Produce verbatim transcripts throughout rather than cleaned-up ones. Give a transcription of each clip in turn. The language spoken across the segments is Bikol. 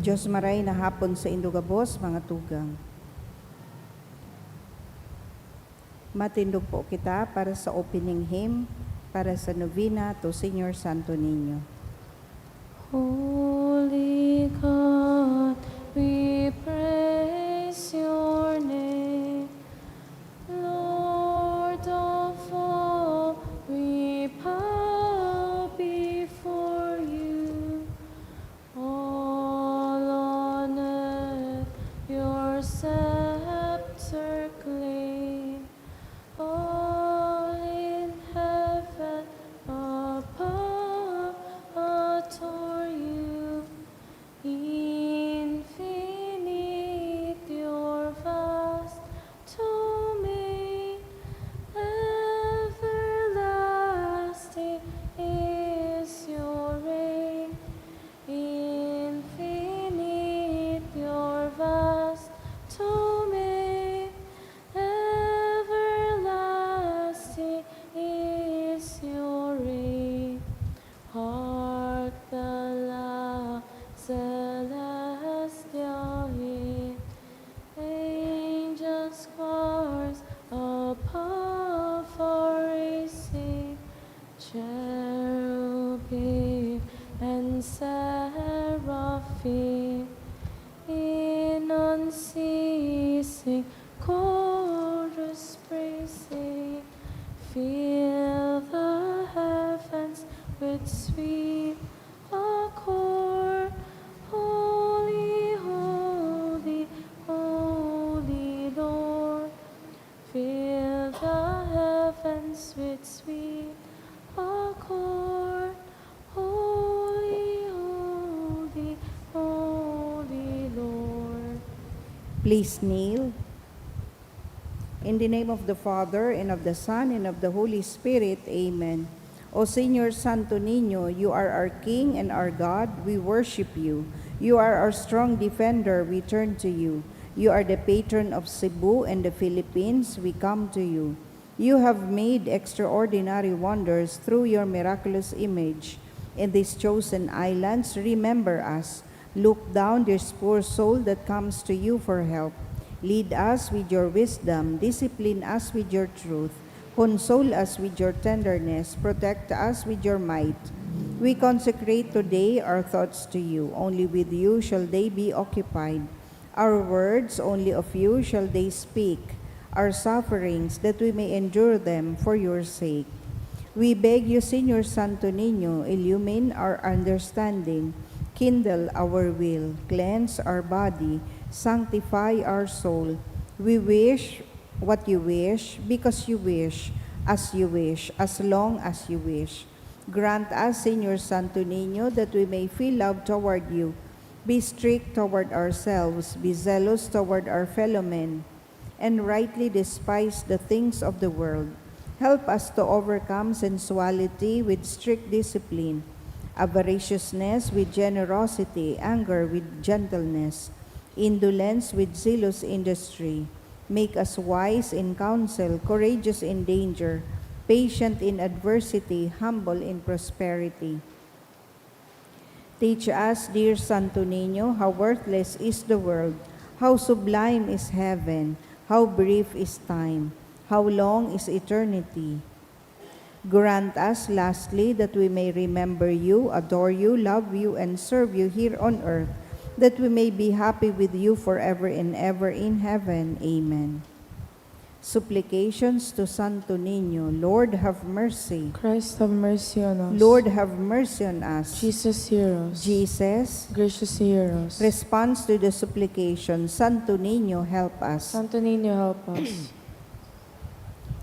Diyos maray na hapon saindo gabos, mga tugang. Matindog po kita para sa opening hymn, para sa novena to Señor Santo Niño. Holy God, we praise your name. Lord of all, we bow before you. All on earth your scepter claim. All in heaven above adore you. Infinite your vast domain, everlasting is your reign. Infinite your vast domain, everlasting is your reign. Hark the loud celestial hymn, angels' choirs above are raising, cherubim and seraphim in unceasing chorus praising. Fill the heavens with sweet accord. Holy, holy, holy Lord. Fill the heavens with sweet accord. Holy, holy, holy Lord. Please kneel. In the name of the Father, and of the Son, and of the Holy Spirit. Amen. O Señor Santo Niño, you are our King and our God. We worship you. You are our strong defender. We turn to you. You are the patron of Cebu and the Philippines. We come to you. You have made extraordinary wonders through your miraculous image. In these chosen islands, remember us. Look down this poor soul that comes to you for help. Lead us with your wisdom, discipline us with your truth, console us with your tenderness, protect us with your might. We consecrate today our thoughts to you. Only with you shall they be occupied. Our words, only of you shall they speak. Our sufferings, that we may endure them for your sake. We beg you, Señor Santo Niño, illumine our understanding, kindle our will, cleanse our body, sanctify our soul. We wish what you wish, because you wish, as you wish, as long as you wish. Grant us, Señor Santo Niño, that we may feel love toward you, be strict toward ourselves, be zealous toward our fellow men, and rightly despise the things of the world. Help us to overcome sensuality with strict discipline, avariciousness with generosity, anger with gentleness, indolence with zealous industry. Make us wise in counsel, courageous in danger, patient in adversity, humble in prosperity. Teach us, dear Santo Niño, how worthless is the world, how sublime is heaven, how brief is time, how long is eternity. Grant us, lastly, that we may remember you, adore you, love you, and serve you here on earth, that we may be happy with you forever and ever in heaven. Amen. Supplications to Santo Niño. Lord, have mercy. Christ, have mercy on us. Lord, have mercy on us. Jesus, hear us. Jesus, graciously hear us. Response to the supplication. Santo Niño, help us. Santo Niño, help us.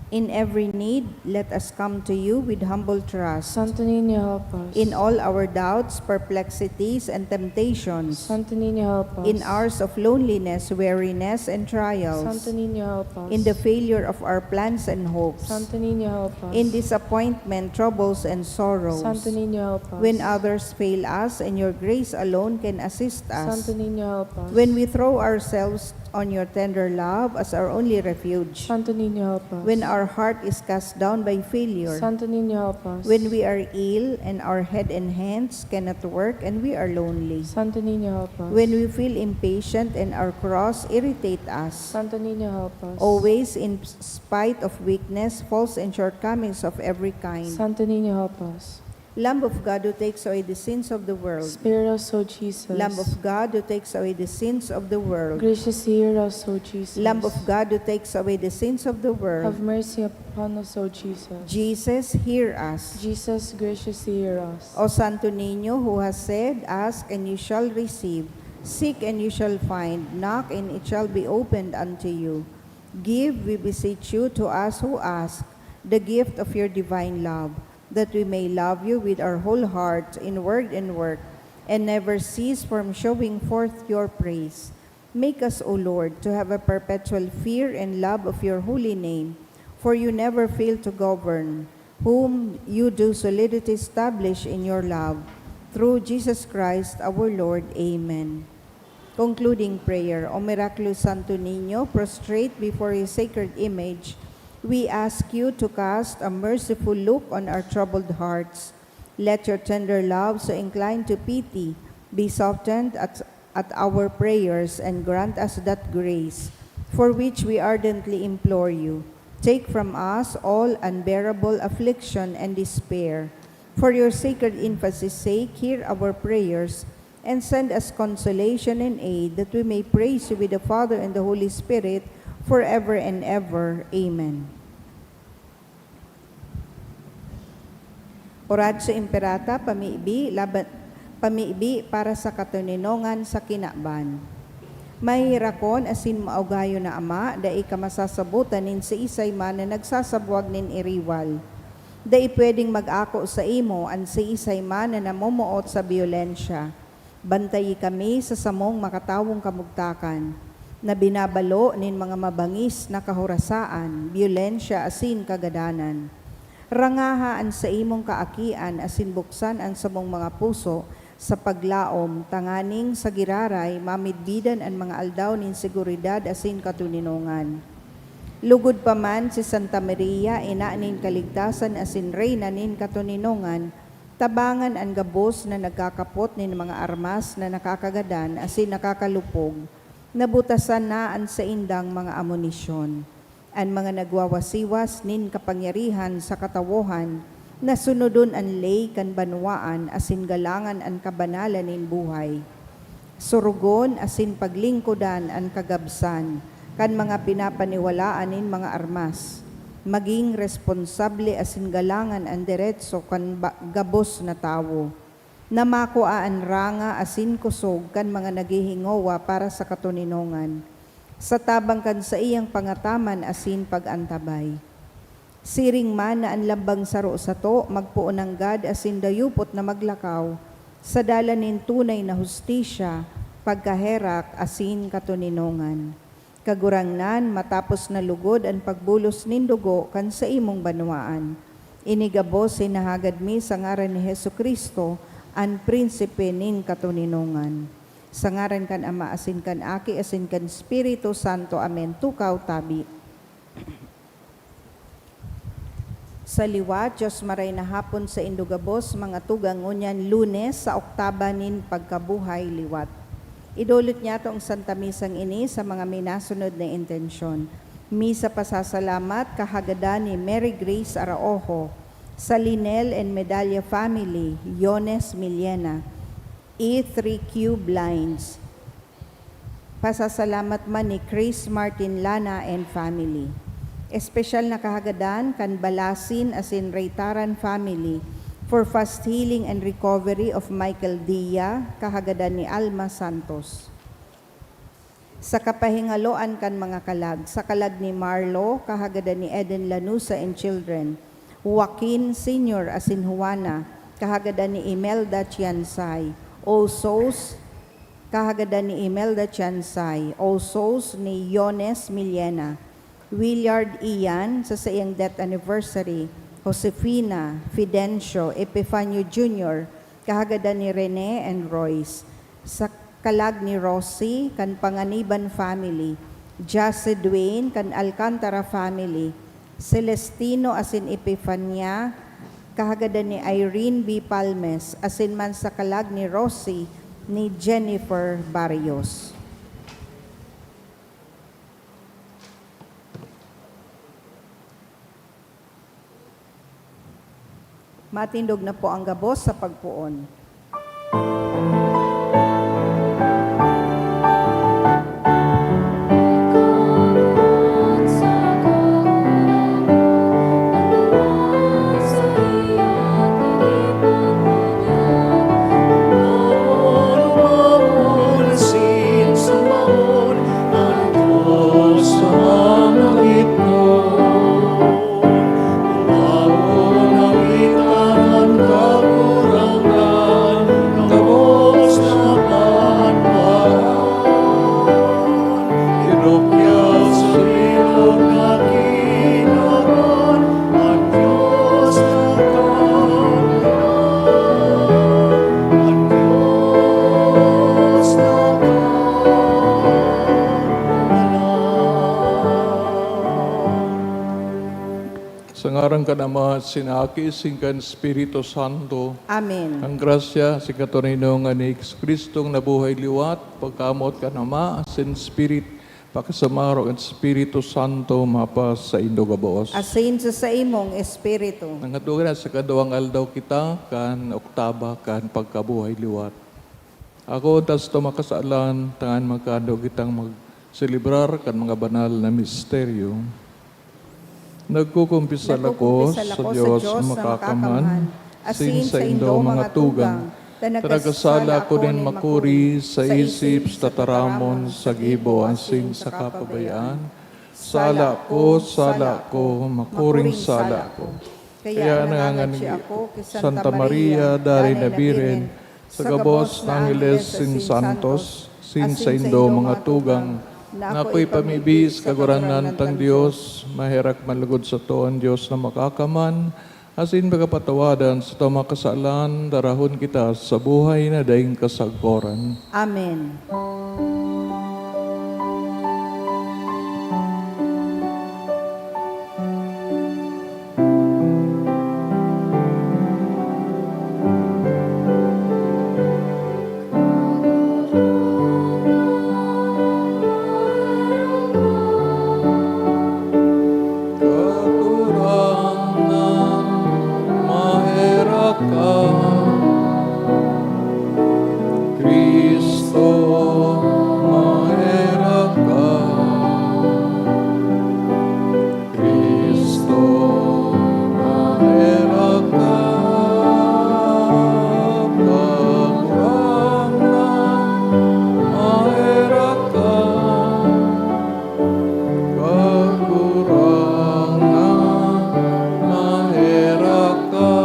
In every need, let us come to you with humble trust. Santo Niño, help us. In all our doubts, perplexities, and temptations. Santo Niño, help us. In hours of loneliness, weariness, and trials. Santo Niño, help us. In the failure of our plans and hopes. Santo Niño, help us. In disappointment, troubles, and sorrows. Santo Niño, help us. When others fail us and your grace alone can assist us. Santo Niño, help us. When we throw ourselves on your tender love as our only refuge. Santo Niño, help us. When our heart is cast down by failure, Santo Niño, help us. when we are ill and our head and hands cannot work and we are lonely, Santo Niño, help us. when we feel impatient and our cross irritate us, Santo Niño, help us. always in spite of weakness, faults, and shortcomings of every kind. Santo Niño, help us. Lamb of God who takes away the sins of the world. Spare us, O Jesus. Lamb of God who takes away the sins of the world. Graciously hear us, O Jesus. Lamb of God who takes away the sins of the world. Have mercy upon us, O Jesus. Jesus, hear us. Jesus, graciously hear us. O Santo Niño, who has said, "Ask and you shall receive, seek and you shall find, knock and it shall be opened unto you." Give, we beseech you, to us who ask, the gift of your divine love, that we may love you with our whole heart in word and work, and never cease from showing forth your praise. Make us, O Lord, to have a perpetual fear and love of your holy name, for you never fail to govern, whom you do solidly establish in your love. Through Jesus Christ our Lord. Amen. Concluding prayer. O miraculous Santo Niño, prostrate before your sacred image, we ask you to cast a merciful look on our troubled hearts. Let your tender love, so inclined to pity, be softened at, at our prayers, and grant us that grace for which we ardently implore you. Take from us all unbearable affliction and despair. For your sacred infancy's sake, hear our prayers and send us consolation and aid, that we may praise you with the Father and the Holy Spirit forever and ever. Amen. Oratio Imperata, pamibi, laban, pamibi para sa katoninongan sa kinaban. Maheherakon asin maugayon na Ama, dai ka masasabotan nin siisay man na nagsasabwag nin iriwal. Dai pwedeng mag-ako saimo an siisay man na namomoot sa byolensya. Bantayi kami sa samong makatawong kamugtakan, na binabalo nin mga mabangis na kahorasaan, byolensya asin kagadanan. Rangaha an saimong kaakian asin buksan an samong mga puso sa paglaom, tanganing sa giraray mamidbidan an mga aldaw nin seguridad asin katoninongan. Lugod pa man si Santa Maria, ina nin kaligtasan asin reyna nin katoninongan, tabangan an gabos na nagkakapot nin mga armas na nakakagadan asin nakakalupog, nabutasan na an saindang mga amunisyon. An mga nagwawasiwas nin kapangyarihan sa katawohan, na sunodon an ley kan banwaan asin galangan an kabanalan nin buhay. Sorogon asin paglingkodan an kagabsan kan mga pinapaniwalaan nin mga armas. Magin responsable asin galangan an deretso kan ba-, gabos na tawo, na makua an ranga asin kosog kan mga naghihingowa para sa katoninongan, sa tabang kan saiyang pangataman asin pag-antabay. Siring man na an lambang saro sato magpoon nanggad asin dayupot na maglakaw sa dalan nin tunay na hustisya, pagkaherak, asin katoninongan. Kagurangnan, matapos na lugod an pagbulos nin dugo kan saimong banwaan, ini gabos hinahagad mi sa ngaran ni Jesu-Cristo, an Prinsipe nin katoninongan. Sa ngaran kan Ama, asin kan Aki, asin kan Espiritu Santo. Amen. Tukaw, tabi. Sa liwat, Dios maray na hapon saindo gabos, mga tugang, ngunyan Lunes sa oktaba nin pagkabuhay liwat. Idolot niyato ang Santa Misang ini sa mga minasunod na intensyon. Misa pasasalamat, kahagadan ni Mary Grace Araojo, sa Linel and Medalla family, Yones Millena, E three Q Blinds. Pasasalamat man ni Chris Martin Lana and family. Espesyal na kahagadan kan Balasin asin Reytaran family for fast healing and recovery of Michael Dia, kahagadan ni Alma Santos. Sa kapahingaloan kan mga kalag, sa kalag ni Marlo, kahagadan ni Eden Lanusa and children, Joaquin Senior asin Juana, kahagadan ni Imelda Tiansay, Osos, kahagadan ni Imelda Tiansay, Osos ni Yones Millena, Willard Ian sa saiyang death anniversary, Josefina, Fidencio, Epifanio Junior, kahagadan ni Rene and Royce. Sa kalag ni Rosie kan Panganiban family, Jase Duane kan Alcantara family, Celestino asin Epifania, kahagadan ni Irene B. Palmes, asin man sa kalag ni Rosie ni Jennifer Barrios. Matindog na po ang gabos sa pagpoon. Sa ngaran kan Ama, sin Aki, sin kan Espiritu Santo. Amen. Ang grasya, sin katoninongan ni Jesu-Cristong nabuhay liwat, pagkamoot kan Ama, sin Spirit, pakasumaro kan Espiritu Santo, mapasaindo gabos. Asin sa saimong espiritu. Nangadugan na sa kaduang aldaw kita, kan oktaba, kan pagkabuhay liwat. Ako, tas to makasalan, tangan magkado kitang magselebrar kan mga banal na misteryo. Nagkukumpisal ako sa Dios na makakaman, asin saindo mga tugang, ta nagkasala ako nin makuri sa isip, sa tataramon, sa gibo, asin sa kapabayaan. Sala ko, sala ko, makuring sala ko. Kaya nangangani ako ki Santa Maria, Daray na Birhen, sa gabos na angheles sin santos, sin saindo mga tugang, na ako ipamibi sa Kagurangnan tang Dios, maherak man lugod sato an Dios na makakaman, asin pagkapatawadan sato mga kasalan, darahon kita sa buhay na daing kasagkoran. Amen. Kagurangnan, maherak ka. Cristo, maherak ka. Cristo, maherak ka. Kagurangnan, maherak ka. Kagurangnan, maherak ka.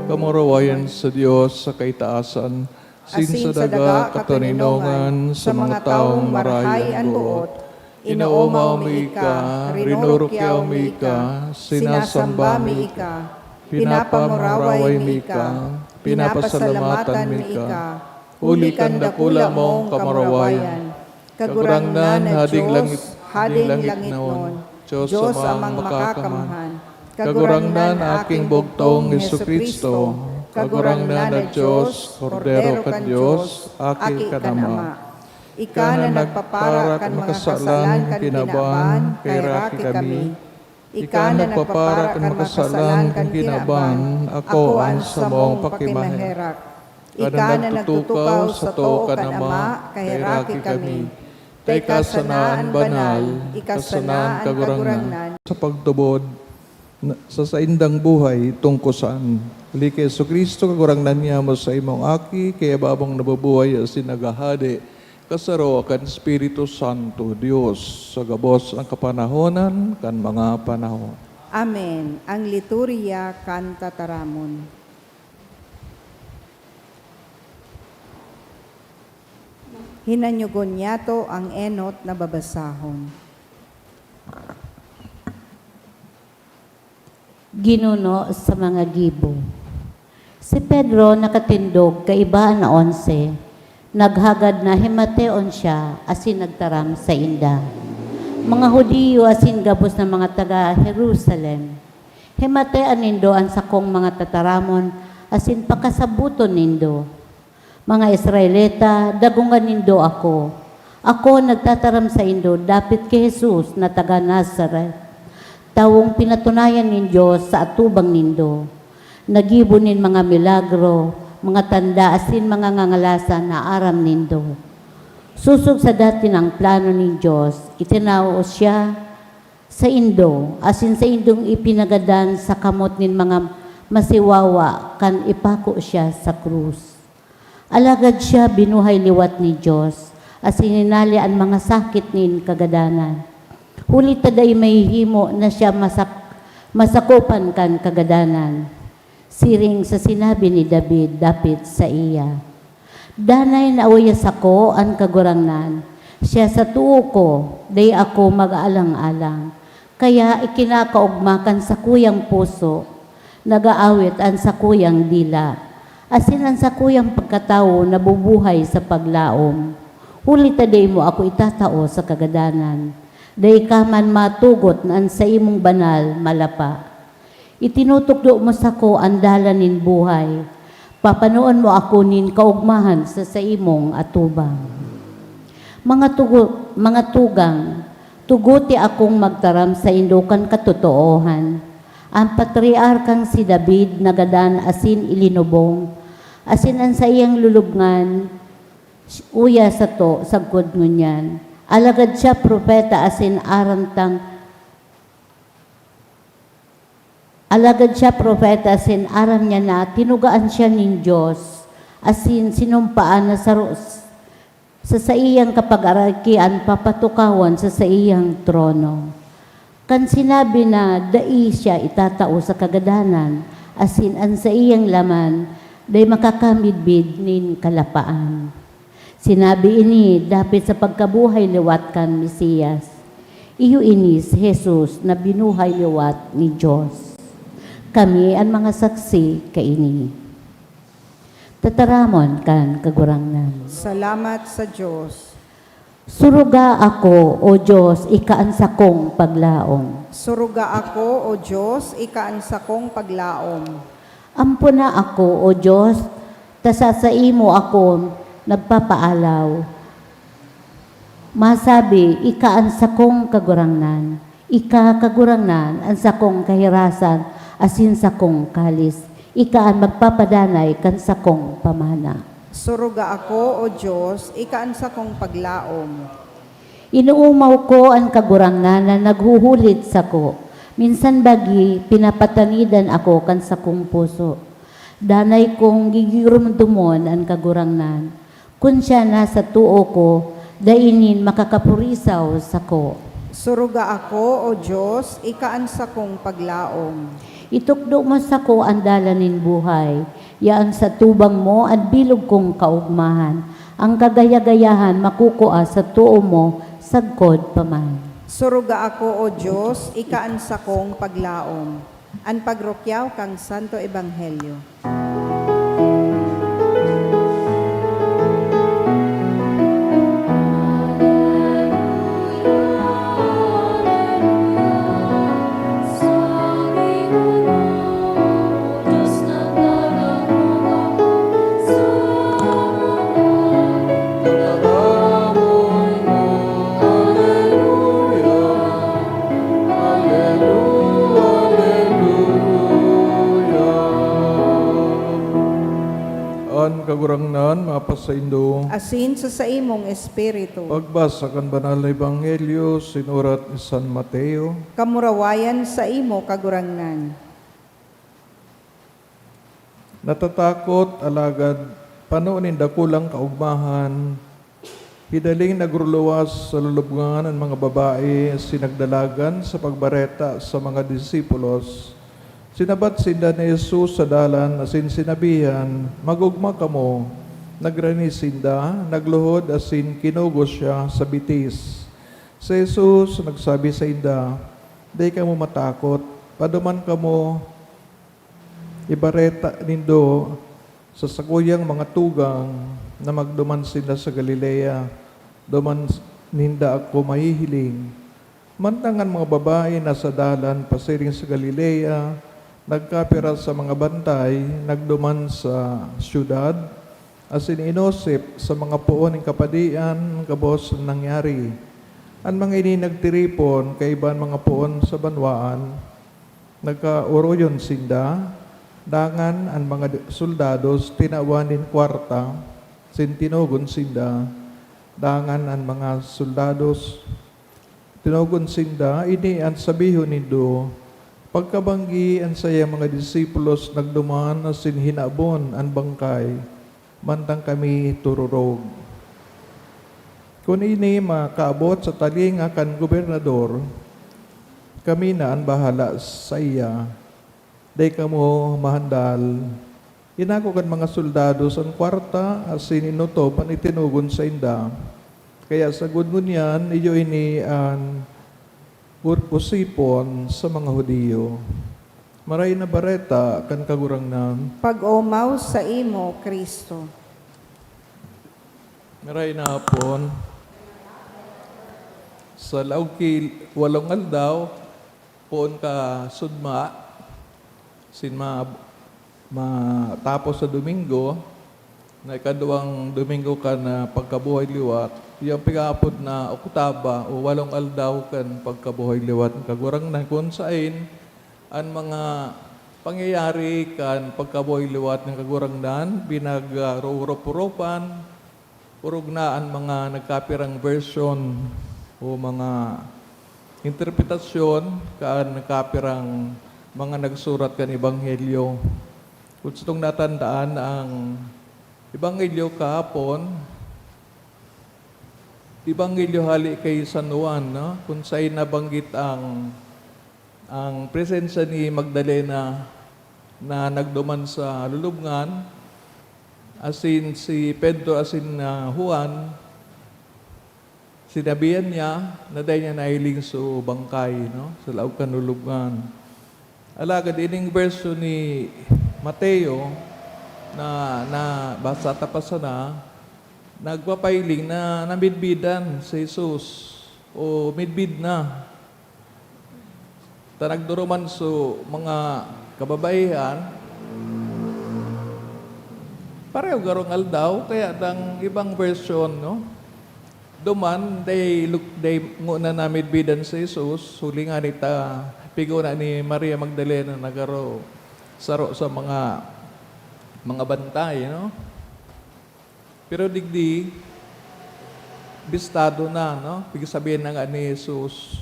Kamurawayan sa Dios sa kaitaasan, asin sa daga katoninongan sa mga tawong marahay an boot. Inoomaw mi ika, rinurukyaw mi ika, sinasamba mi ika, pinapamuraway mi ika, pinapasalamatan mi ika, huli kan dakula mong kamurawayan. Kagurangnan na Diyos, Hading langitnon, Diyos Amang Makakamhan, Kagurangnan na aking bugtong Jesu-Cristo, Kagurangnan na Diyos, Kordero kan Diyos, Aki kan Ama. Ika na nagpapara kan mga kasalan kan kinaban, kaheraki kami. Ika na nagpapara kan makasalan kan kinaban, akoa an samong pakimaherak. Ika na nagtutukaw sa too kan Ama, kaheraki kami. Ta ika sana an banal, ika sana an Kagurangnan. Sa pagtubod, na, sa saindang buhay, tungkosan. Huli ki Jesu-Cristo, Kagurangnan niamo, sa imong Aki, kaya babang nabubuhay asin naghahade, kasaro kan Espiritu Santo, Dios, sa gabos ang kapanahonan kan mga panahon. Amen. Ang liturya kan tataramon. Hinanyugon niyato ang enot na babasahon. Ginuno sa mga gibo. Si Pedro nakatindog kaiba na onse. Naghagad na himateon siya asin nagtaram sainda, "Mga Judio asin gabos na mga taga Jerusalem, himatean nindo an sakong mga tataramon asin pakasaboton nindo. Mga Israelita, dagongan nindo ako. Ako nagtataram saindo dapit ki Jesus na taga Nazaret, tawong pinatunayan nin Dios sa atubang nindo. Naggibo nin mga milagro, mga tanda asin mga ngangalasan na aram nindo. Sosog sa dati nang plano nin Dios, itinao siya saindo, asin saindong ipinagadan sa kamot nin mga masiwawa kan ipako siya sa krus. Alagad siya binuhay liwat nin Dios, asin hinale an mga sakit nin kagadanan, huli ta dai mahihimo na siya masak-, masakopan kan kagadanan, siring sa sinabi ni David dapit saiya, 'Danay nauya sako an Kagurangnan, siya sa too ko, dai ako mag-aalang-alang. Kaya ikinakaogma kan sakuyang puso, nag-aawit an sakuyang dila, asin an sakuyang pagkatawo nabubuhay sa paglaom, huli ta dai mo ako itatao sa kagadanan. Dai ka man matugot na an saimong banal malapa. Itinutukdo mo sako an dalan nin buhay. Papanoon mo ako nin kaogmahan sa saimong atubang. Mga tugo-, mga tugang, tuguti akong magtaram saindo kan katotoohan. An patriarkang si David nagadan asin ilinubong, asin an saiyang lulubngan uya sato sagkod ngunyan. Alagad siya propeta asin aram tang-, alagad siya propeta asin aram niya na tinugaan siya nin Dios, asin sinumpaan na saro s-, sa saiyang kapagarakian papatukawon sa saiyang trono. Kan sinabi na dai siya itatao sa kagadanan, asin an saiyang laman dai makakamidbid nin kalapaan. Sinabi ini dapit sa pagkabuhay liwat kan Mesias. Iyo ini si Jesus na binuhay liwat nin Dios. Kami an mga saksi kaini. Tataramon kan Kagurangnan. Salamat sa Dios. Suruga ako, O Dios, ika an sakong paglaom. Suruga ako, O Dios, ika an sakong paglaom. Ampona ako, O Dios, ta sa saimo ako nagpapaalaw. Masabi, ika an sakong Kagurangnan. Ika, Kagurangnan, an sakong kahirasan asin sakong kalis. Ika an magpapadanay kan sakong pamana. Suruga ako, O Dios, ika an sakong paglaom. Inoomaw ko an Kagurangnan na naghuhulit sako. Minsan bagi, pinapatanidan ako kan sakong puso. Danay kong gigiromdomon an Kagurangnan. Kun siya nasa too ko, dai nin makakapurisaw sako. Suruga ako, O Dios, ika an sakong paglaom. Itukdo mo sako an dalan nin buhay. Yaon sa atubang mo an bilog kong kaogmahan. An kagaya-gayahan makukua sa too mo sagkod pa man. Suruga ako, O Dios, ika an sakong paglaom. An pagrukyaw kan Santo Ebanghelyo. An Kagurangnan mapasaindo. Asin sa saimong espiritu. Pagbasa kan Banal na Ebanghelyo sinurat ni San Mateo. Kamurawayan saimo, Kagurangnan. Natatakot, alagad pano nin dakulang kaogmahan, hidaling nagruluwas sa lulubngan an mga babae asin nagdalagan sa pagbareta sa mga disipulos. Sinabat sinda ni Jesus sa dalan asin sinabihan, "Mag-ogma kamo." Nagrani sinda, nagluhod asin kinugos siya sa bitis. Si Jesus nagsabi sainda, "Dai kamo matakot. Paduman kamo Ibareta nindo sa sakuyang mga tugang na magduman sinda sa Galilea, duman ninda ako mahihiling. Mantang an mga babae na sa dalan pasiring sa Galilea, nagkapira sa mga bantay, nagduman sa syudad, asin inosip sa mga poon nin kapadian an gabos na nangyari. An mga ini nagtiripon kaiba an mga poon sa banwaan, nagkaoroyon sinda, dangan an mga soldados tinawan nin kwarta, asin tinugon sinda, dangan an mga soldados tinogon sinda, "Ini an sabihon nindo, 'Pagkabanggi, an saiyang mga disipulos nagduman asin hinabon an bangkay, mantang kami tururog.' Kun ini makaabot sa talinga kan gobernador, kami na an bahala saiya. Dai kamo mahandal." Inako kan mga soldados an kwarta asin inotob an itinugon sainda. Kaya sagkod ngunyan, iyo ini an ur-, osipon sa mga Judio. Maray na Bareta kan Kagurangnan. Pag-omaw saimo, Cristo. Maray na hapon. Sa laog ki walong aldaw, poon ka sudma, sin ma-, matapos sa Domingo, na ikaduwang Domingo kan, ah, pagkabuhay liwat, yung pig-aapod na oktaba o walong aldaw kan pagkabuhay liwat kan Kagurangnan, kun sain an mga pangyayari kan pagkabuhay liwat kan Kagurangnan, binag-, ah, rurup-urupan, orog na an mga nagkapirang version o mga interpretasyon kan nagkapirang mga nagsurat kan Ebanghelyo. Kun satong natandaan, ang Ebanghelyo kahapon, Ebanghelyo hale kay San Juan, no? Kun saen nabanggit ang, ang presensya ni Magdalena na nagduman sa lulubngan, asin si Pedro asin, ah, Juan, sinabihan niya na dai niya nahiling so bangkay, no, sa laog kan lulubngan. Alagad ining bersyon ni Mateo na nabasa ta pa sana, nagpapahiling na namidbidan si Jesus o midbid na. Ta nagduruman so mga kababaihan, pareho garong aldaw, kaya dang ibang bersyon, no? Duman, dai lug-, dai ngona namidbidan si Jesus, huli ngani ta pigona ni Maria Magdalena na garo saro sa mga, mga bantay, no? Pero digdi, bistado na, no? Pigsabihan na nga ni Jesus,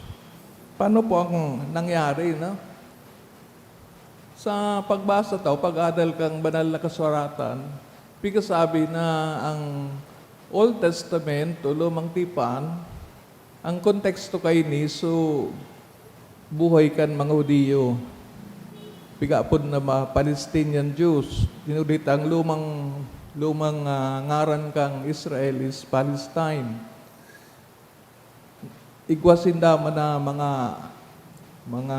"Paano po ang nangyari, no?" Sa pagbasa ta o pag-adal kan Banal na Kasuratan, pigsabi na ang Old Testament o Lumang Tipan, ang konteksto kaini, so, buhay kan mga Judio. Pigapod na mga Palestinian Jews. Dinudita ang lumang, lumang, ah, ngaran kan Israel is Palestine. Igwa sinda man na mga, mga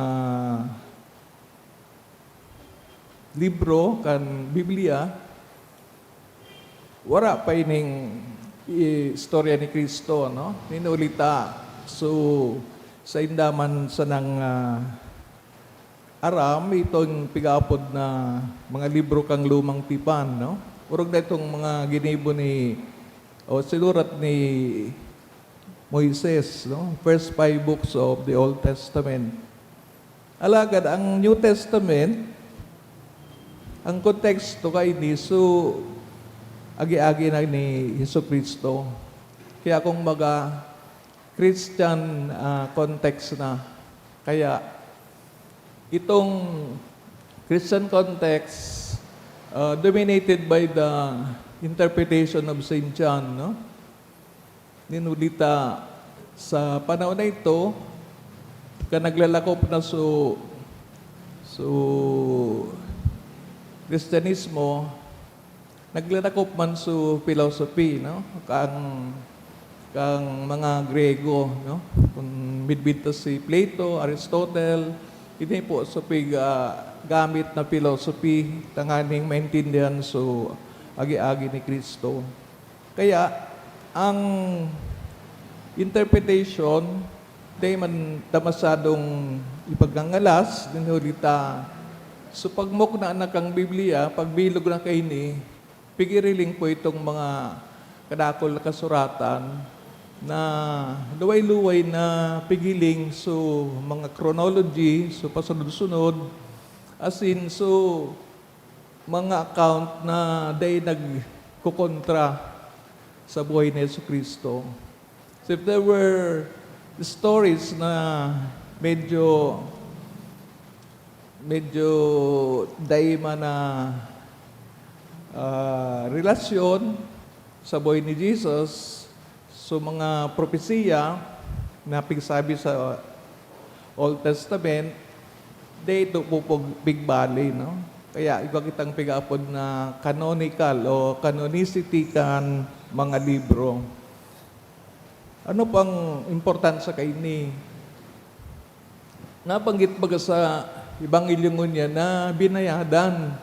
libro kan Biblia, wara pa ining istorya ni Cristo, no? Nin huli ta, so, sainda man sanang, ah, aram itong pig-aapod na mga libro kan Lumang Tipan, no? Orog na itong mga ginibo ni, o sinurat ni Moises, no? First five books of the Old Testament. Alagad ang New Testament, ang konteksto kaini, so, agi-agi na ni Jesu-Cristo. Kaya kung baga, Christian, ah, context na. Kaya, itong Christian context, ah, dominated by the interpretation of Saint John, no? Nin huli ta, sa panahon na ito, kan naglalakop na so, so Kristiyanismo, naglalakop man so philosophy, no? Kang, kang mga Grego, no? Kung midbid ta si Plato, Aristotle, ini po so pig-, ah, gamit na philosophy tanganing maintindihan so agi-agi ni Cristo. Kaya, ang interpretation, dai man ta masyadong ipagngangalas, dinhuli ta, so pagmukna na kan Biblia, pagbilog na kaini, pigiriling po itong mga kadakul na kasuratan na luway-luway na pigiling so mga chronology, so pasunod-sunod, asin so mga account na dai nagkokontra sa buhay ni Jesu-Cristo. So if there were stories na medyo, medyo dai man na, ah, relasyon sa buhay ni Jesus, so mga propesiya na pigsabi sa Old Testament, dai ito po pag-, pigbali, no? Kaya iba kitang pig-aapod na canonical o canonicity kan mga libro. Ano pang importansya kaini? Nabanggit baga sa Ebanghelyo ngunyan na binayadan,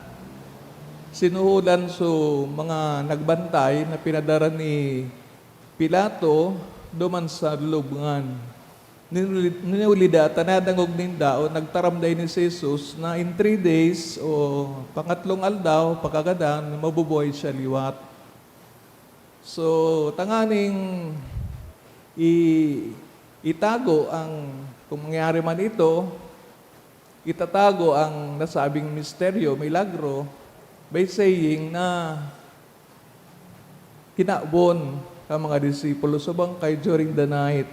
sinuhulan so mga nagbantay na pinadara ni Pilato duman sa lulubngan. Ninuli-, ninuli ta nadangog ninda o nagtaram daini si Jesus na in three days o pangatlong aldaw, pagkagadan, mabubuhay siya liwat. So, tanganing i-, itago ang, kung mangyari man ito, itatago ang nasabing misteryo, milagro, by saying na kinabon ang mga disipulo sa bangkay during the night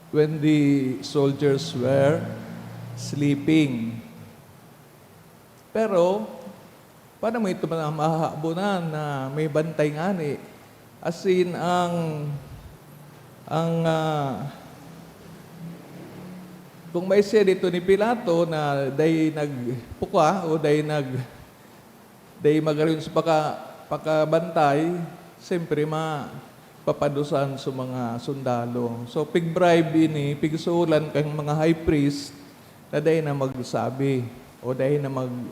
when the soldiers were sleeping. Pero, paano mo ito ma-, mahahabonan na may bantay ngani? Asin ang, ang, ah, kung may siya dito ni Pilato na dai nagpukwa o dai nag-, dai magarayon sa paka-, pakabantay, siyempre ma-, papadusan sa mga sundalo. So, pig-bribe ini, pigsuhulan kan mga high priest na dai na magsabi o dai na mag-,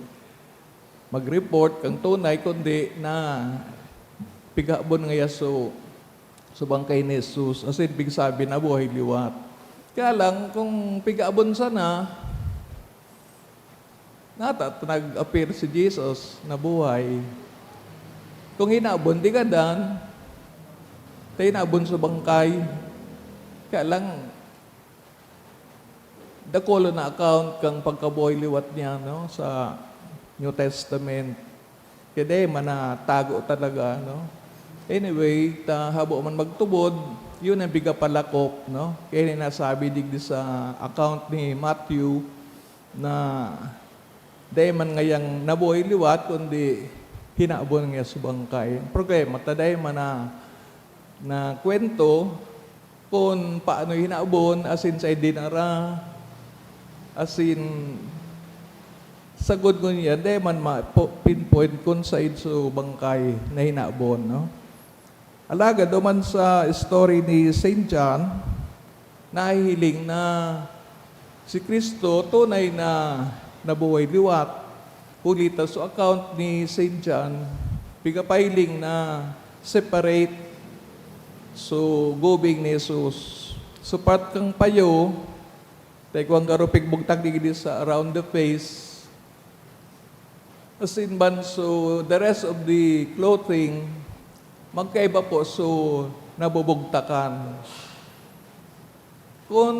mag-report kan tunay, kundi na pighabon ngaya so, so bangkay ni Jesus, asin pigsabi na buhay liwat. Kaya lang, kung pighabon sana, nata ta nag-appear si Jesus na buhay. Kung hinabon, di gadan, ta hinabon sa bangkay. Kaya lang, dakul na account kan pagkabuhay liwat niya, no, sa New Testament. Kaya dai man natago talaga, no? Anyway, ta habo man magtubod, yun ang pigapalakop, no? Kaya nasabi digdi sa account ni Matthew na dai man ngayang nabuhay liwat, kundi hinabon niya sa bangkay. Ang problema, ta dai man na, na kwento, kun paano hinabon, asin saen dinara, asin sagkod ngunyan, dai man ma-, po-, pinpoint kun saen so bangkay na hinabon, no? Alagad duman sa story ni Saint John, nahihiling na si Cristo tunay na nabuhay liwat. Huli ta so account ni Saint John, pigapahiling na separate so gubing ni Jesus. So part kan payo, ta igwa garo pigbugtak digdi sa around the face. Asin man, so the rest of the clothing, magkaiba po so nabubugtakan. Kun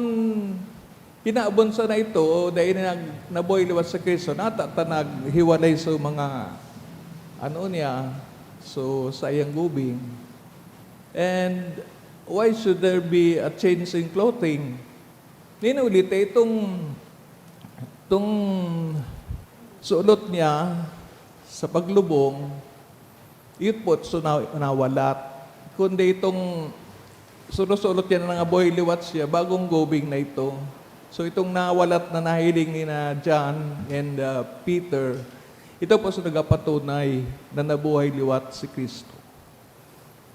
hinabon sana ito, dai na nag-, nabuhay liwat si Cristo, nata ta naghiwalay so mga ano niya, so saiyang gubing. And why should there be a change in clothing? Nin huli ta itong, itong sulot niya sa paglubong, yun po, so na-, nawalat. Kundi itong sulo-sulot niya na nangabuhay liwat siya, bagong gubing na ito. So itong nawalat na nahiling ni na John and, uh, Peter, ito po so nagapatunay na nabuhay liwat si Cristo.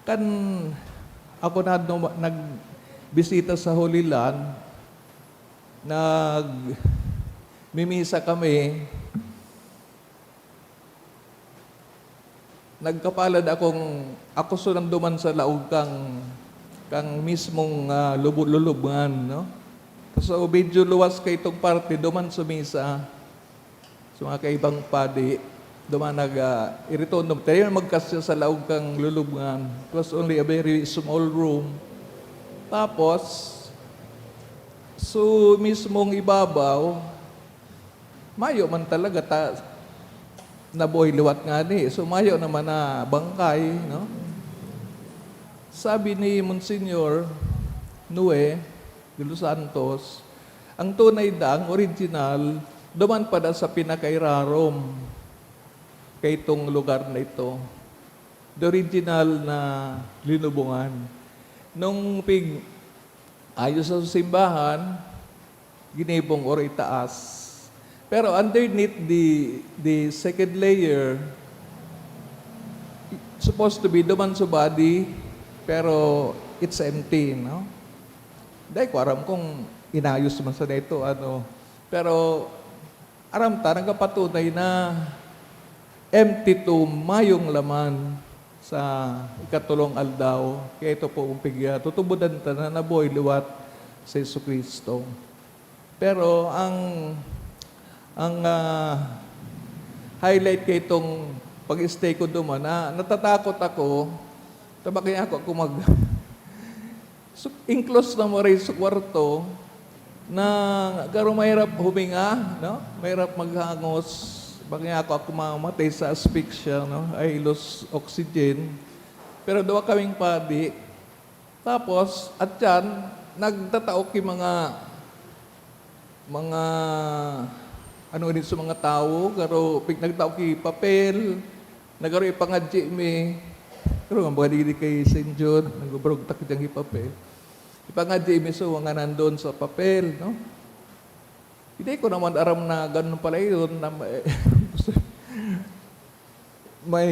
Kan ako na, no, nagbisita sa Holy Land, nagmimisa kami, Nagkapalad akong, ako so nanduman sa laog kang, kang mismong, ah, lubu-, lulubngan, no? So, medyo luwas kay itong parte, duman sa misa. So, mga kaibang padi, duman nag, ah, iriton, dum-, tayo magkasya sa laog kang lulubngan. It was only a very small room. Tapos, so, mismong ibabaw, mayo man talaga ta-, nabuhay liwat ngani. So, mayo naman na bangkay, no? Sabi ni Monsignor Noe de los Santos, ang tunay na, ang original, duman pa na sa pinakairarom kaitong lugar na ito. The original na linubungan. Nung pig-, ayos sa simbahan, ginibong or itaas. Pero underneath the, the second layer, supposed to be duman sa body, pero it's empty, no? Dai ko aram kung inayos man sa neto, ano. Pero aram ta, nagapatunay na empty tomb, mayong laman sa ikatulong aldaw. Kaya ito po ang pigya, tutubodan ta na nabuhay liwat si Jesu-Cristo. Pero ang, ang, ah, highlight kay itong pag-stay ko duman, na natatakot ako, tabaki ako, ako mag-, so, enclosed na maray sa kwarto, na garo mahirap huminga, no? Mahirap maghangos. Baka ako, ako mamatay sa asphyxia, no? I lose oxygen. Pero duwa kaming padi. Tapos, at yan, nagtatao ki mga, mga, ano, ini sa mga tawo, garo, pig-, nagtao ki papel, na garo ipangadyi mi. Pero nga, mga digdi kay Saint John, nagbuburugtak diyang ki papel. Ipangadyi mi, so, mga nandun sa papel, no? Hindi ko naman aram na ganun pala yun, na may, may,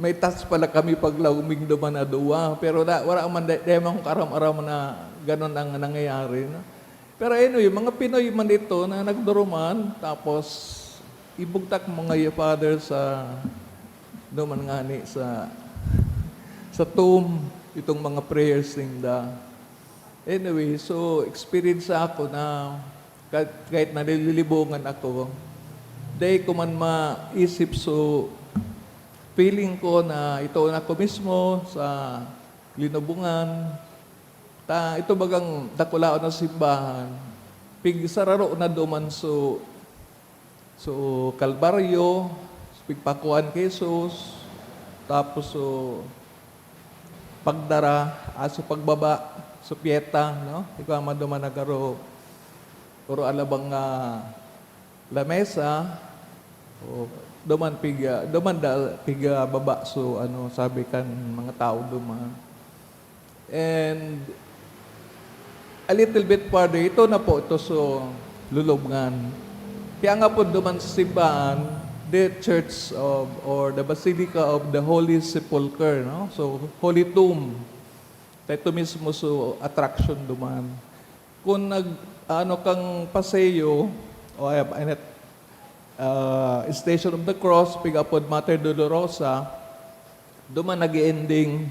may task pala kami pag laog ming duman na duwa. Pero da-, wala man, di, di man akong karam-aram na ganun ang nangyayari, no? Pero anyway, mga Pinoy man ito na nagduruman, tapos ibugtak mga father sa, duman ngani sa, sa tomb, itong mga prayers ninda. Anyway, so, experience ako na kahit, kahit nalilibongan ako, dai ko man maisip, so, feeling ko na ito na ako mismo sa linubungan. Ta, ito bagang dakulaon na simbahan, pigsararo na duman, so, so, Kalbaryo, pigpakuan ki Jesus, tapos, so, pagdara, ah, so, pagbaba, so, Pieta, no? Ikaw ang maduman na garo, puro alabang nga lamesa, o, duman piga, duman da, piga baba, so, ano, sabi kan mga tao duman. And a little bit further, ito na po ito, so, lulubngan. Kaya nga po duman sa simbahan, the Church of, or the Basilica of the Holy Sepulchre, no? So, Holy Tomb. Ito mismo, so, attraction duman. Kung nag, ano kang paseo, o, ay, ay, ah, Station of the Cross, pig-apod Mater Dolorosa, duman nag-ending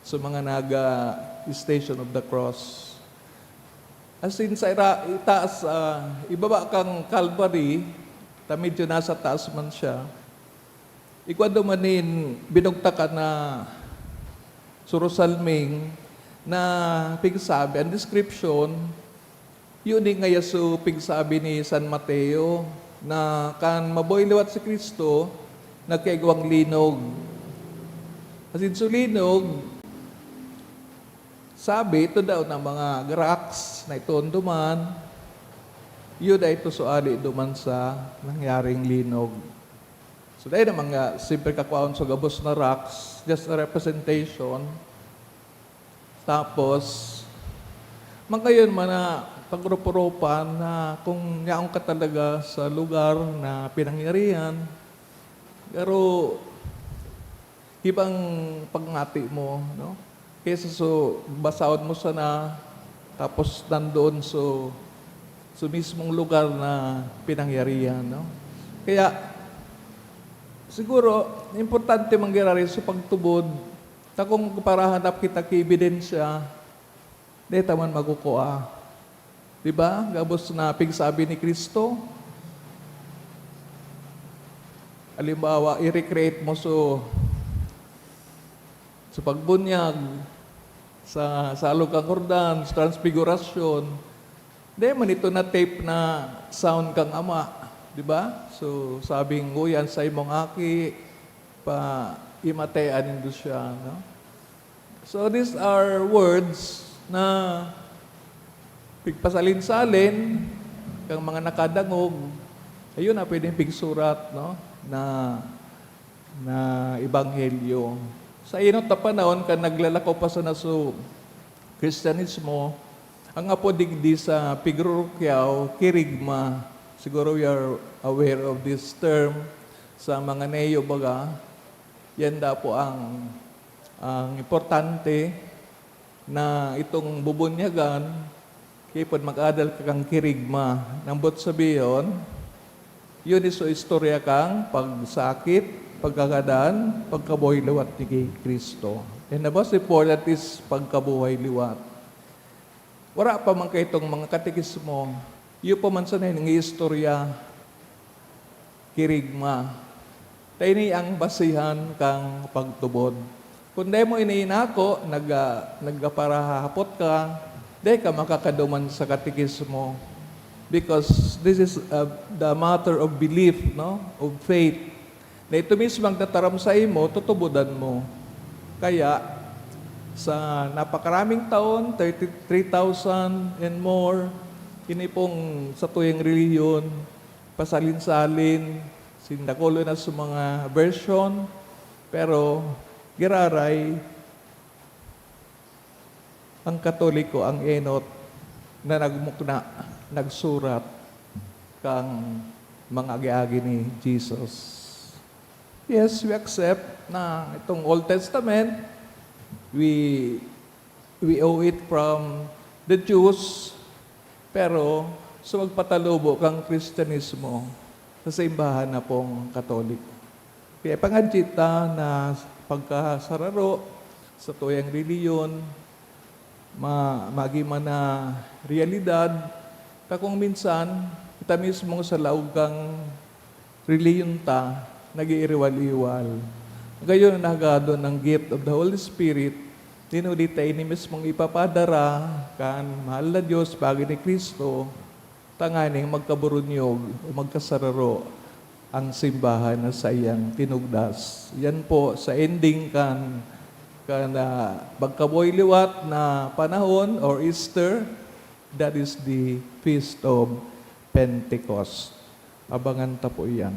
sa mga nag, ah, Station of the Cross. As in, sa ira-, itaas, ah, ibaba kang Calvary, ta medyo nasa taas man siya. Igwa duman nin binugtakan na surusalming na pigsabi, ang description, yun din ngaya so pigsabi ni San Mateo, na kan mabuhay liwat si Cristo, nagkaigwang linog. Asin so linog, sabi, ito daw na mga rocks na ito duman, yun na ito so ali duman sa nangyaring linog. So, dai naman nga, siyempre, kakwaon sa gabos na rocks, just a representation. Tapos, mangayon man na pagrupurupan na kung yaon ka talaga sa lugar na pinangyarihan, pero ibang pagngati mo, no? Kaysa so, basahon mo sana, tapos nandoon so, so mismong lugar na pinangyarihan, no? Kaya, Siguro, importante man giraray sa pagtubod, ta kung parahanap kita ki ebidensya, di ta man makukua. Di ba? Gabos na pigsabi ni Cristo. Halimbawa, i-recreate mo so, sa pagbunyag, sa Salog kan Jordan, sa Transfigurasyon, di man ito na-tape na sound kan Ama, di ba? So, sabing, "Uy, an saimong aki, pa, imatea nindo siya," no? So, these are words na pigpasalin-salin kan mga nakadangog. Ayun na pwedeng pigsurat, no? Na na ebanghelyo. Sa enot na panahon, kan naglalakaw pa sana so Kristiyanismo, ang apo digdi sa pigrurukyao, kerygma. Siguro we are aware of this term. Sa mga neo baga, yan daw po ang, ang importante na itong bubunyagan, kaya pag mag-adal ka kang kerygma, nang buot sabihon, yun is so istorya kang pagsakit, pagkagadan, pagkabuhay liwat ni Cristo. And the most important is pagkabuhay liwat. Wala pa man kaitong mga katekismo, yun pa man sana yung istorya, kerygma. Ta ini ang basihan kang pagtubod. Kun dai mo ini inako, nag-, ah, nagparahapot ka, dai ka makakaduman sa katekismo. Because this is, uh, the matter of belief, no? Of faith. Na ito mismo ang tataram sa imo, tutubodan mo. Kaya, sa napakaraming taon, thirty-three thousand and more, ini pong satuyang relihiyon, pasalin-salin, sindakulo na sa mga version, pero giraray, ang Katoliko, ang enot na nagmukna, nagsurat kan mga agi-agi ni Jesus. Yes, we accept na itong Old Testament, we, we owe it from the Jews, pero sa magpatalubo kang Kristiyanismo, sa simbahan na pong Katoliko. Kaya pangadji ta na pagkasararo sa tuyang relihiyon, ma-, magi man na realidad, ta kung minsan, kita mismo sa laog kang relihiyon ta, nag-iiriwal-iwal. Gayon, nagado ng gift of the Holy Spirit, dinuli ta ini mismong ipapadara kan mahal na Diyos, pagi ni Cristo, tanganing magkaburunyog o magkasararo ang simbahan na saiyang tinugdas. Yan po, sa ending kan, kan, ah, pagkabuhay liwat na panahon or Easter, that is the Feast of Pentecost. Abangan ta po iyan.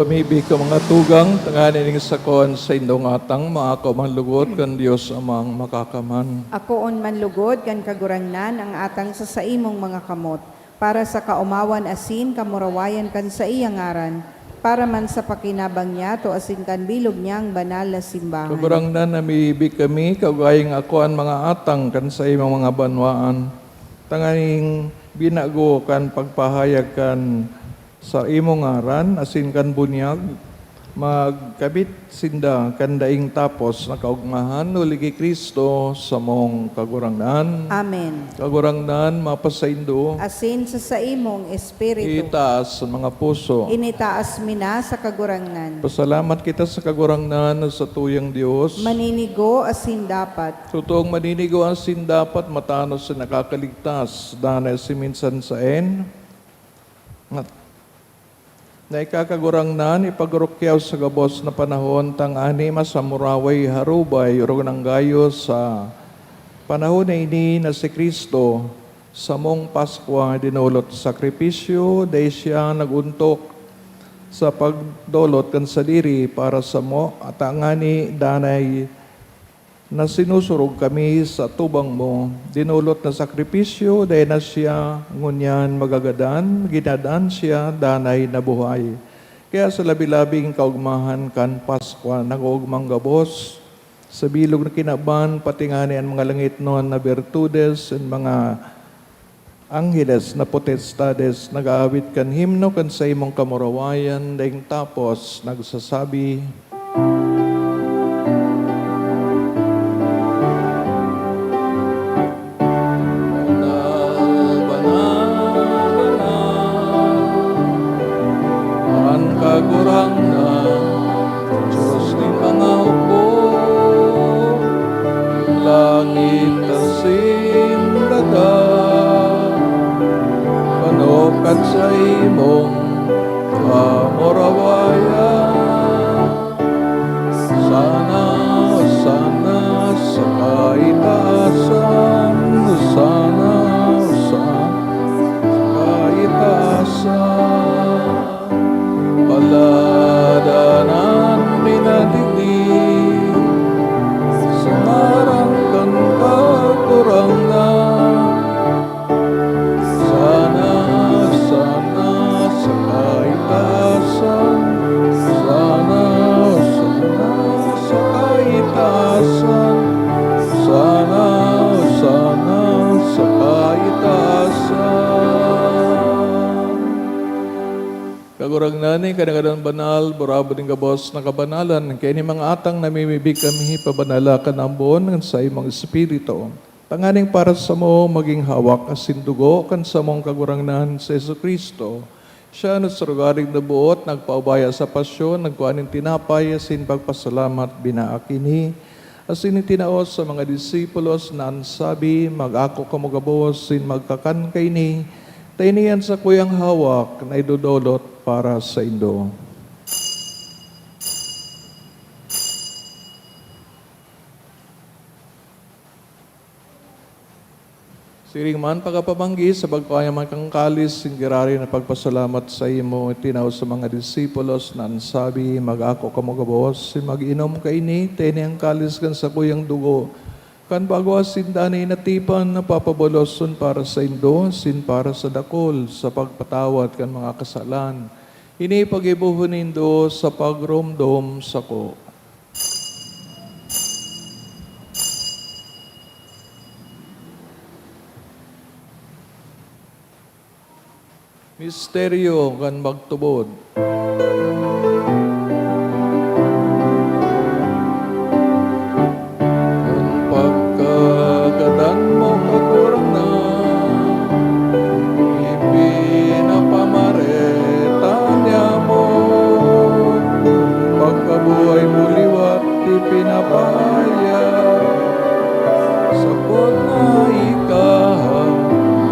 Magpamibi ka, mga tugang, tanganing ning sakon sa indong atang, maako man lugod kan Dios Amang Makakaman. Akoon man lugod kan Kagurangnan ang atang sa saimong mga kamot, para sa kaomawan asin kamurawayan kan saiyang ngaran, para man sa pakinabang niyato asin kan bilog niyang banal na simbahan. Kagurangnan, namibi kami, kaugaling ako an mga atang kan saimong mga banwaan, tanganing binago kan pagpahayag kan saimong ngaran asin kan bunyag, magkamit sinda kan daing tapos na kaogmahan, huli ki Cristo, samong Kagurangnan. Amen. Kagurangnan, mapasaindo. Asin sa saimong espiritu. Itaas an mga puso. Initaas mi na sa Kagurangnan. Pasalamat kita sa Kagurangnan na satuyang Dios. Maninigo asin dapat. Totoong maninigo asin dapat, matanos na nakakaligtas, danay asin minsan saen. Ngat-, na ika, Kagurangnan, ipagurukyaw sa gabos na panahon, tangani masamuraway, harubay, orog nang gayo sa panahon na ini na si Cristo, samong Paskwa, dinolot sakripisyo, dai siya nag-ontok sa pagdolot kan sadiri para samo, at tangani danay na sinusurog kami sa atubang mo, dinolot na sakripisyo, dai na siya ngunyan magagadan, ginadan siya, danay nabuhay. Kaya sa labi-labing kaogmahan kan Paskwa, nag-oogmang gabos sa bilog na kinaban, pati ngani an mga langitnon na birtudes, an mga angheles na potestades nag-aawit kan himno kan saimong kamurawayan, daing tapos nagsasabi, "Banal, banal, banal an Kagurangnan, Dios nin mga hukbo." Langit asin daga, panukad sa imong kamurawayan. Hosana, Hosana sa kaitaasan, Hosana, Hosana sa kaitaasan. Paladan an minadigdi sa ngaran kan Kagurangnan. Hosana, Hosana sa kaitaasan, Hosana, Hosana sa kaitaasan, Hosana, Hosana sa kaitaasan. Kagurangnan, ika na gadan banal, burabod nin gabos na kabanalan. Kaya nin mga atang namimibi kami, pabanala kan ambon kan saimong Espiritu, tanganing para samo magin hawak asin dugo kan samong Kagurangnan si Jesu-Cristo. Siya na sa rogaring naboot, nagpaubaya sa pasyon, nagkua nin tinapay asin pagpasalamat, binaak ini, asin itinao sa mga disipulos na an sabi, "Mag-ako kamo gabos asin magkakan kaini, ta ini an sakuyang hawak na idodolot para saindo." Siring man, pagkapamanggi sa pagkua niya man kan kalis, asin giraray na pagpasalamat saimo, itinao sa mga disipulos na an sabi, "Mag-ako kamo gabos, asin mag-inom kaini, ta ini an kalis kan sakuyang dugo kan bago asin danay na tipan, na papaboloson para saindo asin para sa dakul sa pagpatawad kan mga kasalan. Ini paggibohon nindo sa pagromdom sako." Misteryo kan pagtubod. Kun pagkagadan mo, Kagurangnan, ipinapamareta niamo, pagkabuhay mo liwat ipinapahayag, sagkod na ika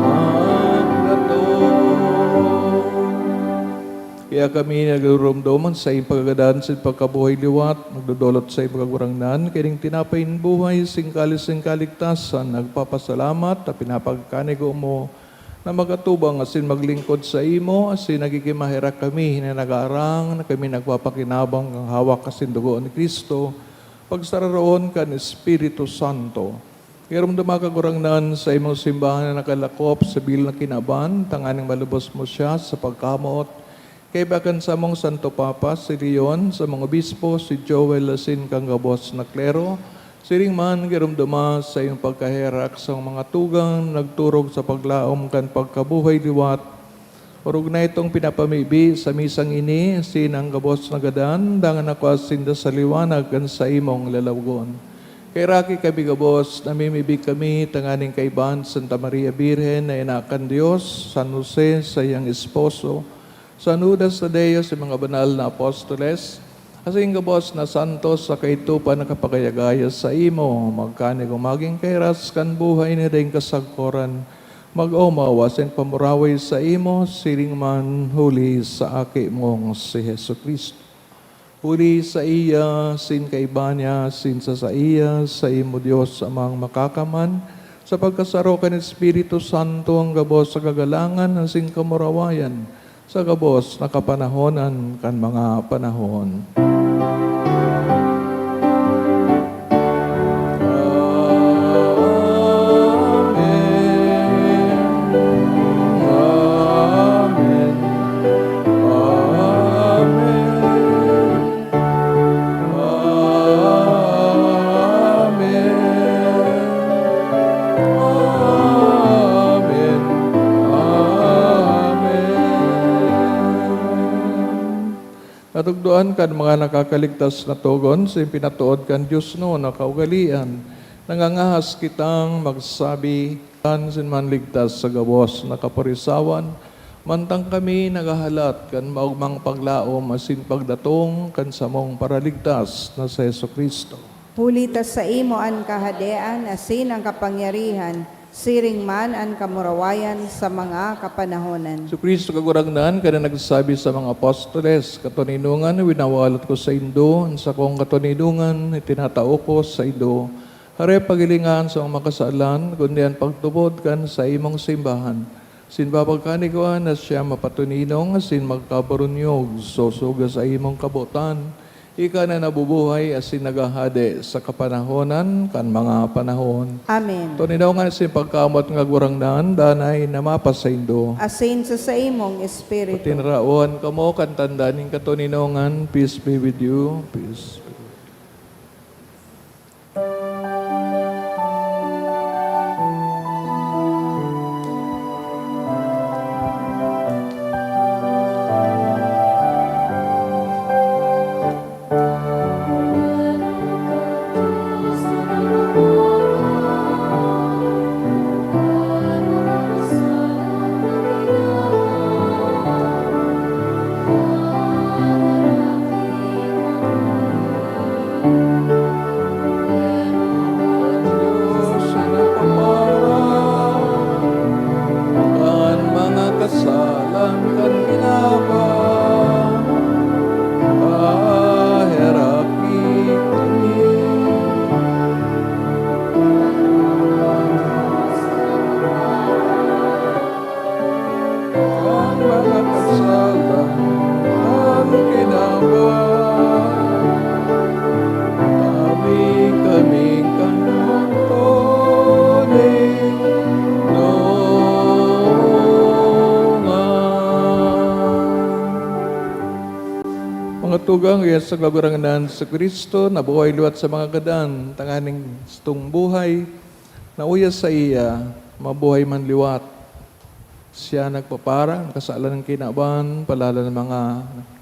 magdatong. Kaya kami nagdodoromdom an saiyang pagkagadan asin pagkabuhay liwat, nagdodolot sa Kagurangnan, kaining tinapay nin buhay, asin kalis nin kaligtasan, nagpapasalamat ta pinapagkanigo mo na mag-atubang asin maglingkod saimo, asin nagigin maherak kami na nag-aarang na kami nagpapakinabang kan hawak asin dugo ni Cristo, pagsararoon kan Espiritu Santo. Giromdoma, Kagurangnan, sa imong simbahan na nakalakop sa bilog na kinaban, tanganing malubos mo siya sa pagkamoot Kaiba kan samong Santo Papa, si Leon, samong obispo, si Joel asin kan gabos na klero, siring man giromdoma sa iyong pagkaherak sa mga tugang nagturog sa paglaom kan pagkabuhay liwat. Orog na itong pinapamibi sa misang ini, asin an gabos na gadan, dangan nakua sinda sa liwanag kan saimong lalawogon. Kaheraki kami gabos, namimibi kami tanganing kaibahan Santa Maria Birhen na ina kan Dios, San Jose, saiyang esposo, San Judas Tadeo, sa mga banal na apostoles, asin gabos na santos sa kaitopan na kapagayagaya saimo, magkanigong magin kairas kan buhay na daing kasagkoran, mag-omaw asin pamuraway saimo, siring man huli sa Aki mong si Jesu-Cristo. Huli saiya, asin kaiba niya, asin sa saiya, saimo Dios Amang Makakaman, sa pagkasaro kan Espiritu Santo, an gabos na kagalangan asin kamurawayan, sa gabos na kapanahonan kan mga panahon. Amen. Amen. Amen. Amen. Amen. Amen. Natugdoan kan mga nakakaligtas na togon, sa pinatood kan Dios no na kaugalian, nangangahas kitang magsabi, kan sin manligtas sa gabos na kaporisawan, mantang kami naghahalat kan maogmang paglaom asin pagdatong kan samong Paraligtas na si Jesu-Cristo. Huli ta saimo an kahadean asin an kapangyarihan, siring man an kamurawayan sa mga kapanahonan. Jesu-Cristo, Kagurangnan, ka na nagsabi sa mga apostoles, "Katoninongan winawalat ko saindo, an sakong katoninongan itinatao ko saindo." Hare paghilinga an samong mga kasalan, kundi an pagtubod kan saimong simbahan. Sin papagkanigwa na siya mapatoninong asin magkabarunyog, sosog sa saimong kabotan, ika na nabubuhay asin naghahade sa kapanahonan kan mga panahon. Amen. Toninongan asin pagkamoot, Kagurangnan, danay na mapasaindo. Asin sa saimong espiritu. Patinraon kamo kan tanda nin katoninongan. Peace be with you. Peace be with you. Kan mga kasalan kan ginaba, paheraki kami. Kan mga kasalan kan ginaba, tabi kami kan tunay na. Mga tugang, iya sa Kagurangnan sa Cristo, nabuhay liwat sa mga gadan, tanganing satong buhay, na uya saiya, mabuhay man liwat. Siya nagpapara an kasalan kan kinaban, paladan an mga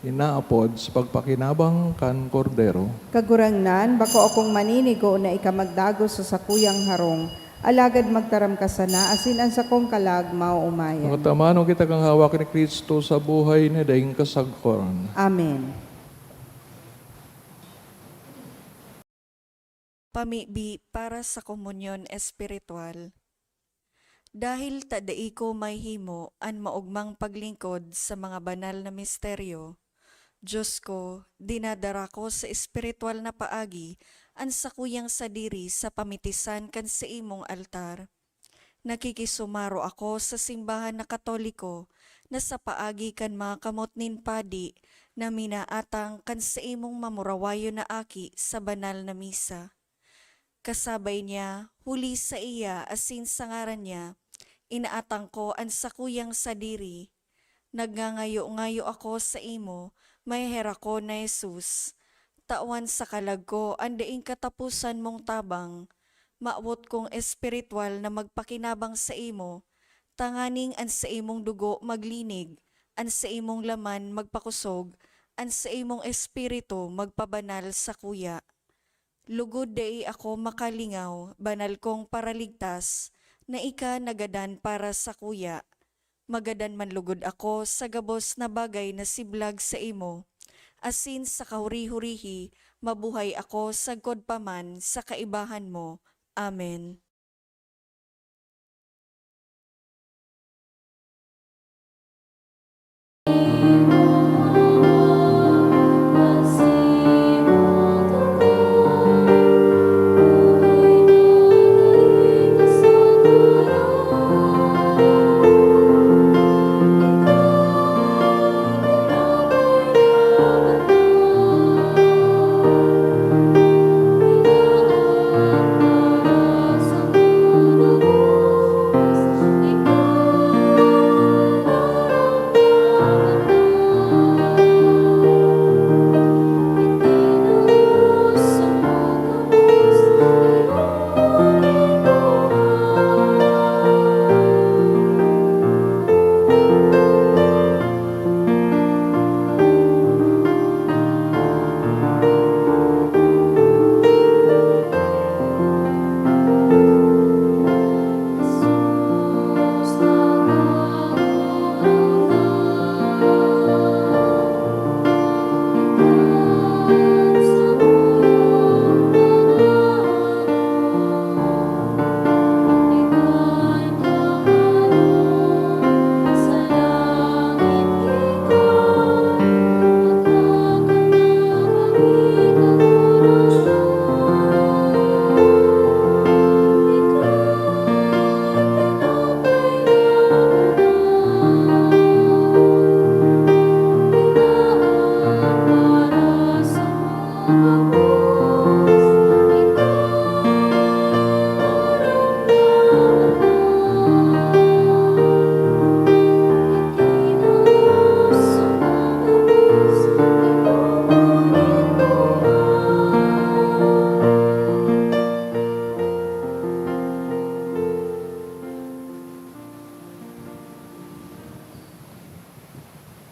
inaapod sa pagpakinabang kan Kordero. Kagurangnan, bako akong maninigo na ika magdagos sa sakuyang harong, alagad magtaram ka sana, asin an sakong kalag maoomayan. Mga taman, kita kan hawak ni Cristo sa buhay na daing kasagkoran. Amen. Pamibi para sa komunyon espiritual. Dahil ta dai ko mahimo an maogmang paglingkod sa mga banal na misteryo, Dios ko, dinadara ko sa espiritual na paagi an sakuyang sadiri sa pamitisan kan saimong altar. Nakikisumaro ako sa simbahan na Katoliko na sa paagi kan mga kamot nin padi na minaatang kan saimong mamurawayon na aki sa banal na misa. Kasabay niya, huli saiya asin sa ngaran niya, inaatang ko an sakuyang sadiri, Nagngangayo-ngayo ako saimo, maheherak ko na Jesus. Tawan sa kalag ko an daing kataposan mong tabang. Mawot kong espiritual na magpakinabang saimo, tanganing an saimong dugo maglinig, an saimong laman magpakosog, an saimong espiritu magpabanal sakuya. Lugod dai ako makalingaw, banal kong Paraligtas, na ika nagadan para sakuya. Magadan man lugod ako sa gabos na bagay na siblag saimo, asin sa kahuri-hurihi mabuhay ako sagkod pa man sa kaibahan mo. Amen.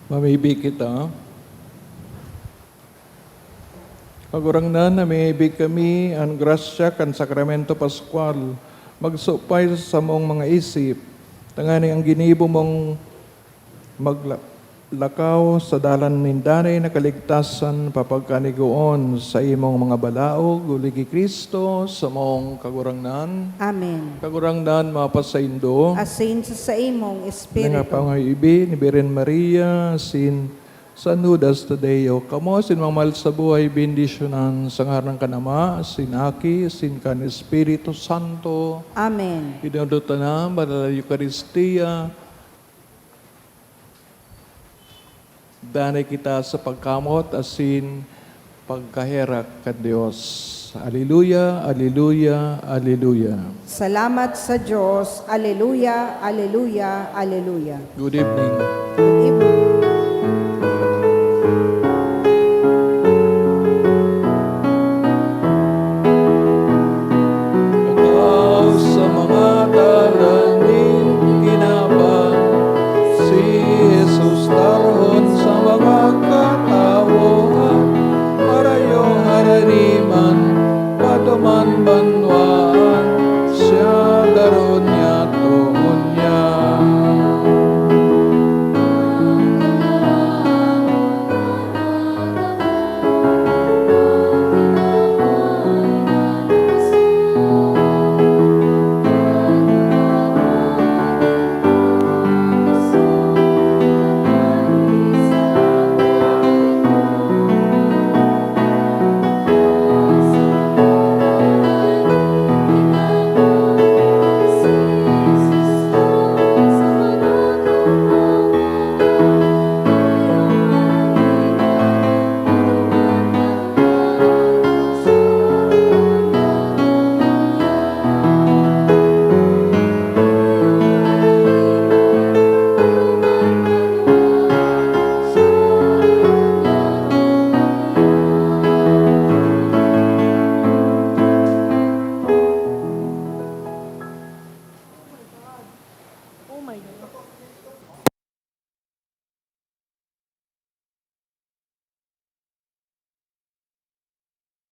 Mamibi kita. Kagurangnan, namibi kami an grasya kan Sakramento Pascual, magsupay sa samong mga isip, tanganing an ginibo mong magla-, lakaw sa dalan nin danay na kaligtasan papagkanigoon sa imong mga balaog, huli ki Cristo, samong Kagurangnan. Amen. Kagurangnan, mapasaindo. Asin sa saimong espiritu. Mga pangahibi ni Birhen Maria, sin San Judas Tadeo, kamo sin mga mahal sa buhay, bendisyonan sa ngaran kan Ama, sin Aki, sin kan Espiritu Santo. Amen. Iduduta na, banal na Eukaristia, danay kita sa pagkamot asin pagkaherak kan Dios. Aleluya, aleluya, aleluya. Salamat sa Dios. Aleluya, aleluya, aleluya. Good evening.